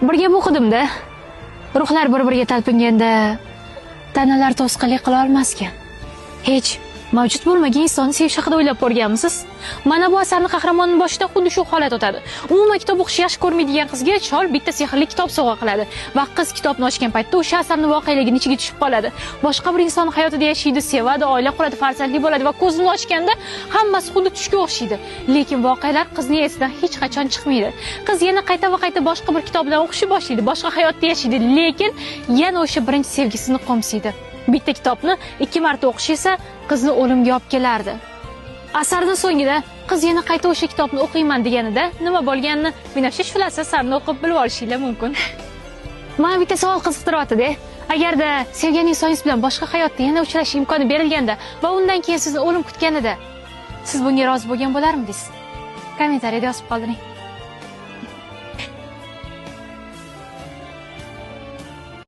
Bir gap o'qidimda. Ruhlar bir-biriga talpinganda tanalar to'sqinlik qila olmaskan. Hech mavjud bo'lmagan insonni sevish haqida o'ylab ko'rganmisiz? Mana bu asarning qahramonining boshidan xuddi shu holat o'tadi. Umuman kitob o'qishni yaxshi ko'rmaydigan qizga chol bitta sehrli kitob sovg'a qiladi va qiz kitobni ochgan paytda o'sha asarning voqeligini ichiga tushib qoladi. Boshqa bir inson hayotida yashaydi, sevadi, oila quradi, farzandli bo'ladi va ko'zini ochganda hammasi xuddi tushga o'xshaydi. Lekin voqealar qizning esidan hech qachon chiqmaydi. Qiz yana qayta va qayta boshqa bir kitob bilan o'qishni boshlaydi, boshqa hayotda yashaydi, lekin yana o'sha birinchi sevgisini qo'msaydi. Bitta kitobni 2 marta o'qish esa qizni o'limga olib kelardi. Asarning so'ngida qiz yana qayta o'sha kitobni o'qiyman deganida nima bo'lganini Binafsha Shu'lasi asarni o'qib bilib olishinglar mumkin. Mana bitta savol qiziqtiryapti-da. Agarda sevgan insoningiz bilan boshqa hayotda yana uchrashish imkoni berilganda va undan keyin sizni o'lim kutganida, siz bunga rozi bo'lgan bo'larmidingiz? Kommentariyada yozib qoldiring.